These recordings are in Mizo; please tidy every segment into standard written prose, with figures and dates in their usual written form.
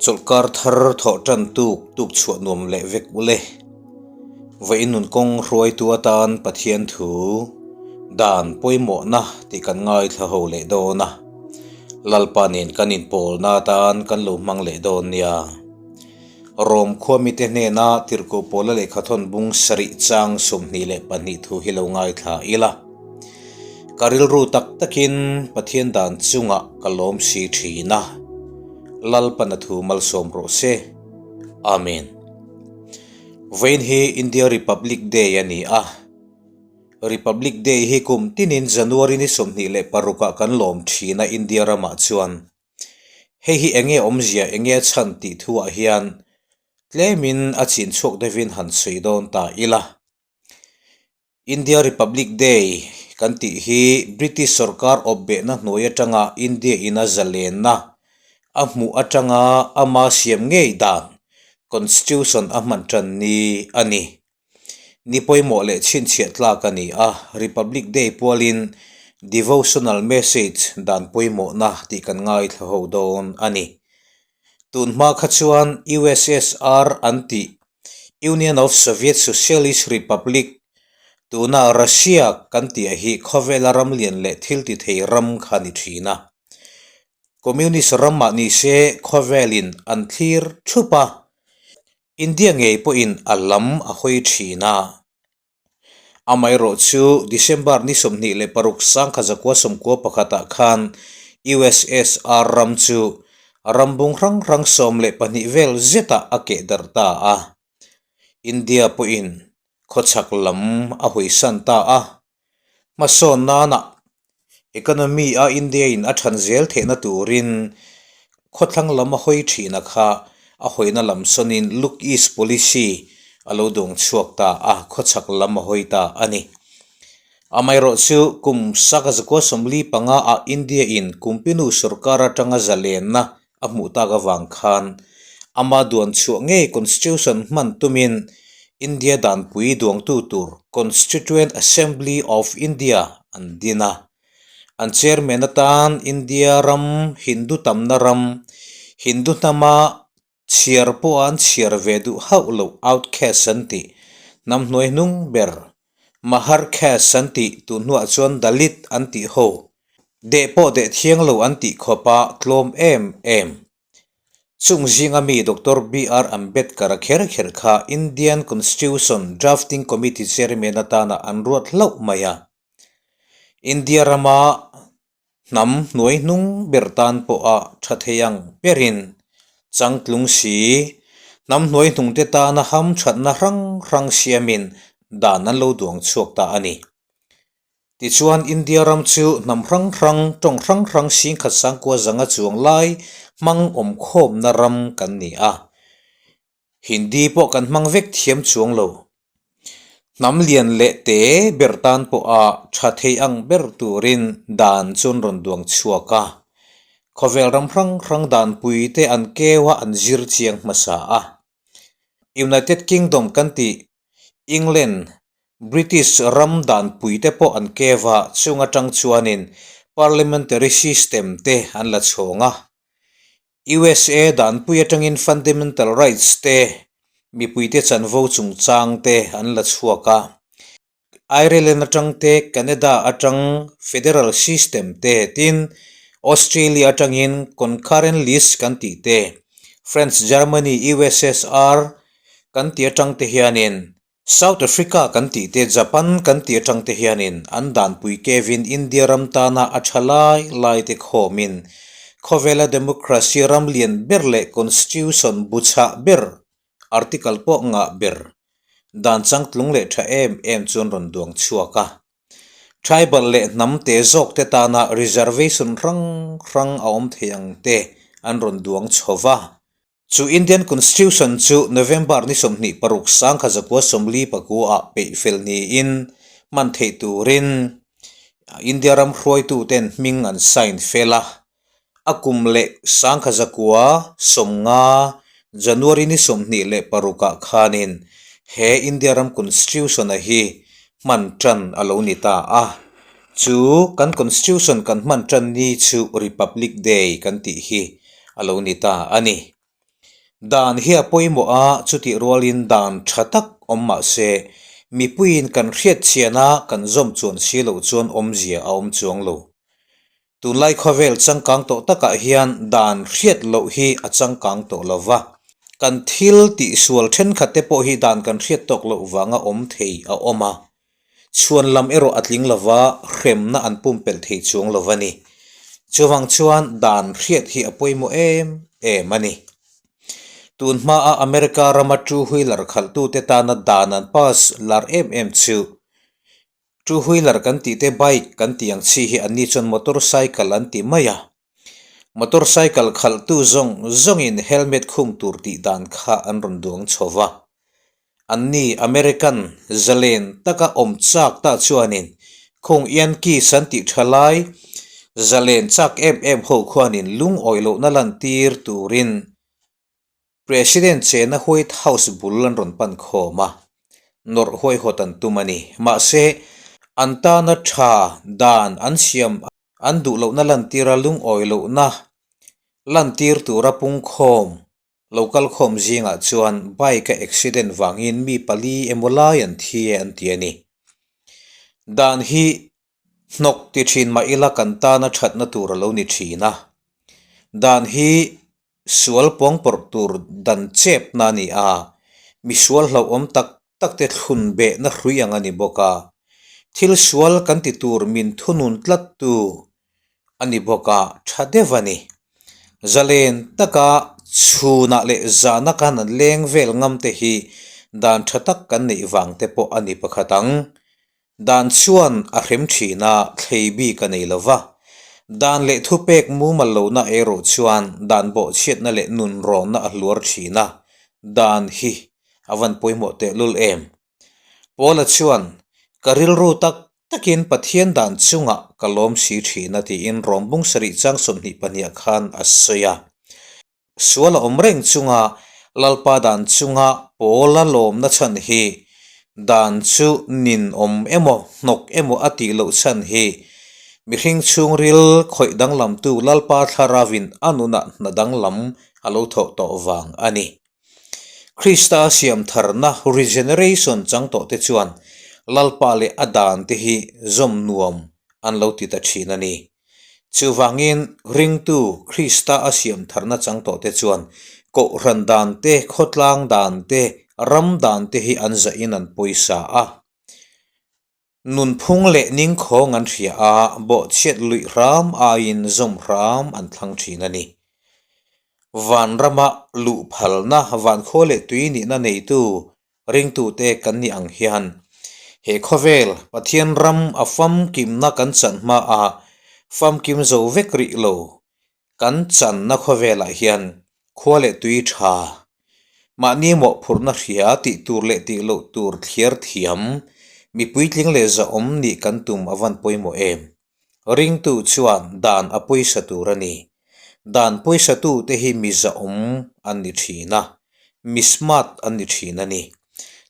Chawlhkar thar thawh tan tuk tuk chhuah nuam leh vek ule. Vawiin nun kawng hruaitu atan Pathian thu dan pawimawhna tih kan ngaithla ho leh dawn a. Lalpa nen kan inpawlna atan kan lo hmang leh dawn nia. Rom khua mite hnena tirhkoh pawla lehkhathawn bung sarih chang 22 thu hi lo ngaithla ila. Ka rilru tak takin Pathian dan chungah ka lawm si thin a, Lalpan a thu malsawm rawh se. Amen. Vawiin hi India Republic Day a ni a. Republic Day hi kum tinin January ni 26 ah kan lawm thin a India ramah chuan. Hei hi enge awmzia enge a chhan tih thuah hian tlemin a chin chhuak deuhin han sawi dawn ta ila. India Republic Day kan tih hi British sorkar awp behna hnuai atanga India ina zalenna a hmuh atanga ama siam ngei dan Constitution a hman tan ni a ni. Ni pawimawh leh chhinchhiah tlak a ni a, Republic Day pualin Devotional Message dan pawimawhna tih kan ngaithla ho dawn a ni. Tunhma kha chuan USSR an tih Union of Soviet Socialist Republic, tuna Russia kan tih hi khawvela ram lian leh thil ti thei ram kha a ni thin a. Communist ram mah ni se khawvelin an thlir thup a, India ngei pawhin a lam a hawi thin a. Amaherawhchu, December ni 26 1991 ah khan USSR ram chu rambung hrang hrang 12 vel zetah a keh darh ta a. India pawhin khawchhak lam a hawisan ta a. Hmasawn nana economy a India in a than zel theihna turin khawthlang lam a hawi thina kha a hawina lam sawnin Look East Policy a lo dawng chhuak ta a, khawchhak lam a hawi ta a ni. Amaherawhchu kum 1945 ah India in Kumpinu sorkar atanga zalenna a hmuh tak avang khan ama duan chhuah ngei Constitution hman tumin India danpui duangtu tur Constituent Assembly of India an din a. An chairman atan India ram Hindu tamna ram, Hindu hnama chhiar pawh an chhiar ve duh hauh loh outcast an tih, hnam hnuai hnung ber Mahar caste an tih tun hnuah chuan Dalit an tih ho, deh pawh deh thiang lo an tih khawpa tlawm em em. Chung zinga mi Doctor BR Ambedkar a kher kher kha Indian Constitution Drafting Committee Chairman atana an ruat hlauh mai a. India rama hnam hnuai hnung ber tan pawha tha thei ang berin changtlung si, hnam hnuai hnungte tana hamthatna hrang hrang siamin dan an lo duang chhuak ta a ni. Tichuan India ram chu hnam hrang hrang, tawng hrang hrang singkhat sangkua zanga chuang lai hmang awmkhawmna ram kan ni a. Hindi pawh kan hmang vek thiam chuang lo. Hnam lian leh te ber tan pawha tha thei ang ber turin dan chuan rawn duang chhuak a. Khawvel ram hrang hrang danpui te an keu a an zir chiang hmasa a. United Kingdom kan tih England, British ram danpui te pawh an keu a, chung atang chuanin Parliamentary system te an la chhawng a. USA danpui atangin fundamental rights te, mipuite chanvo chungchang te an la chhuak a. Ireland atang te, Canada atang federal system te tin Australia atangin concurrent list kan tih te, France, Germany, USSR kan tih atang te hianin South Africa kan tih te, Japan kan tih atang te hianin an danpui kevin India ram tana a tha lai lai te khawmin khawvela democracy ram lian ber leh constitution bu chhah ber article pawh ngah ber dan changtlung leh tha em em chuan rawn duang chhuak a. Tribal leh hnam te zawk te tana reservation hrang hrang a awm thei ang te an rawn duang chho va. Chu Indian Constitution chu November ni 26 1944 peih fel niin hman theih turin India ram hruaituten hming an sign fel a. A kum leh 1950 January ni 26 khanin he India ram Constitution-a hi hman tan a lo ni ta a. Chu kan Constitution kan hman tan ni chu Republic Day kan tih hi a lo ni ta a ni. Dan hi a pawimawh a, chutih rualin dan tha tak awm mah se, mipuiin kan hriat chian a, kan zawm chuan si loh chuan awmzia a awm chuang lo. Tunlai khawvel changkang tawh takah hian dan hriat loh hi a changkang tawh lo va, kan thil tihsual thenkhat te pawh hi dan kan hriat tawk loh vanga awm thei a awm a, chhuan lam erawh a tling lo va, hremna an pumpelh thei chuang lo va ni. Chuvang chuan dan hriat hi a pawimawh em em a ni. Tun hmaa America rama two wheeler khalhtute tana dan an pass lar em em chu Two wheeler kan tih te bike kan tih ang chi hi anni chuan motorcycle an ti mai a. Motorcycle khalhtu zawng zawngin helmet khum tur tih dan kha an rawn duang chho va. Anni American zalen taka awm chak ta chuanin khung Yankees an tih tha lai zalen chak em em ho khuanin lungawi lohna lantir turin President chena White House bul an rawn pan khawm a, nawrh huaihawt an tum a ni. Mahse, an tana tha dan an siam an duh lohna lantira lungawi lohna lantir tura pungkhawm lo kal khawm zingah chuan bike a accident vangin mi pali emaw lai an thi e an ti a ni. Dan hi Hnawk ti thin mah ila kan tana thatna tur a lo ni thin a. Dan hi sual pawngpawrh tur dan chepna a ni a, misual hlauhawm tak tak te thlun behna hrui ang a ni bawk a. Thil sual kan ti tur min thunun tlat tu a ni bawk a, tha deuh a ni. Zalen taka chhunah leh zahna khan an leng vel ngam te hi dan tha tak kan neih vang te pawh a ni pakhat ang. Dan chuan a hrem thin a, thlei bik a nei lo va. Dan leh thupek mumal lohna erawh chuan dan bawhchhiatna leh nunrawnna a hluar thin a, dan hi a van pawimawh tehlul em? Paula chuan, Ka rilru tak takin Pathian dan chungah ka lawm si thin a tiin Rawmbung sarih chang 22 khan a sawi a. Sual a awm reng chunga Lalpa dan chunga Paula lawmna chhan hi dan chu nin awm emaw hnawk emaw a tih loh chhan hi mihring chhungril khawih danglamtu Lalpa Thlaravin a nunah hna danglam a lo thawh tawh vang a ni. Krista siamtharna regeneration chang tawh te chuan Lalpa leh a dan te hi zawm nuam an lo ti ta thin a ni. Chuvangin, ringtu Krista a siam tharna chang tawhte chuan kohhran dan te, khawtlang dan te, ram dan te hi an zahin an pawisa a. Nunphung leh ningkhawng an hria a, bawhchhiat luih hram aiin zawm hram an thlang thin a ni. Vanrama luh phalna, vankhua leh tui nihna neitu Ringtute kan nih ang hian he khawvel Pathian ram a famkimna kan chan hmaah famkim zo vek rih lo kan channa khawvelah hian khua leh tui tha mahni mawhphurhna hria tih tur leh tih loh tur thliar thiam mi puitling leh zahawm nih kan tum a van pawimawh em? Ringtu chuan dan a pawisa tur a ni. Dan pawisatute hi mi zahawm an ni thin a, mi smart an ni thin a ni.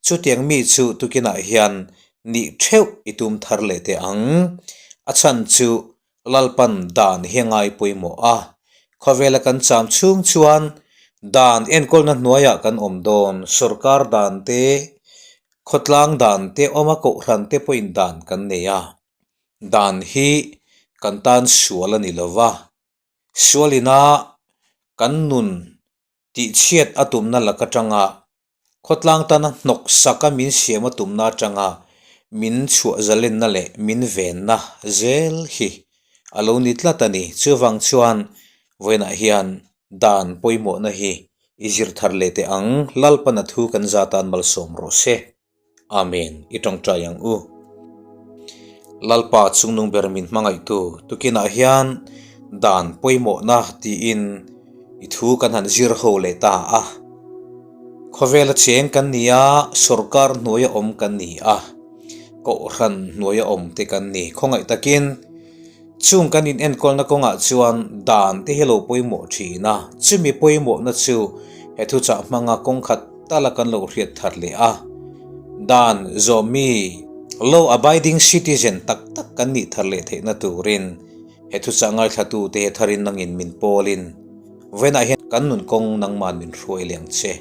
Chutiang mi chu tukinah hian nih theuh i tum thar leh teh ang. A chhan chu Lalpan dan hi a ngai pawimawh a. Khawvela kan cham chhung chuan dan enkawlna hnuaiah kan awm dawn, sorkar dan te, khawtlang dan te awma kohhran te pawhin dan kan nei a. Dan hi kan tan sual a ni lo va, sualina kan nun tihchhiat a tumna lak atanga khawtlang tana hnawk saka min siam a tumna atanga min chhuah zalenna leh min venna zel hi a lo ni tlat a ni. Chuvang chuan vawiinah hian dan pawimawhna hi i zir thar leh teh ang, Lalpana thu kan za tan malsawm rawh se. Amen, i tawngtai ang u. Lalpa chungnung ber min hmangaihtu tukinah hian dan pawimawhna tiin i thu kan han zir ho leh ta a. Khawvela cheng kan ni a, sorkar hnuaia awm kan ni a, kohhran hnuaia awm te kan ni. Khawngaih takin Chung kan in enkawlna kawngah chuan dan te hi lo pawimawh thin a, chumi pawimawhna chu he thuchah hmanga kawng khat tala kan lo hriat thar leh a. Dan zawmi law abiding citizen tak tak kan nih thar leh theihna turin he thuchah ngaithlatute he tharin nangin min pawlin. Vawiinah hian kan nun kawng nangman min hruai leh ang che.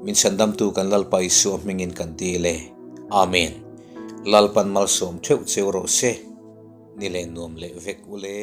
Min chhandamtu kan Lalpa Isua hmingin kan dil e. Amen. Lalpan malsawm theuh cheu rawh se. Ni leh nuam leh vek u le.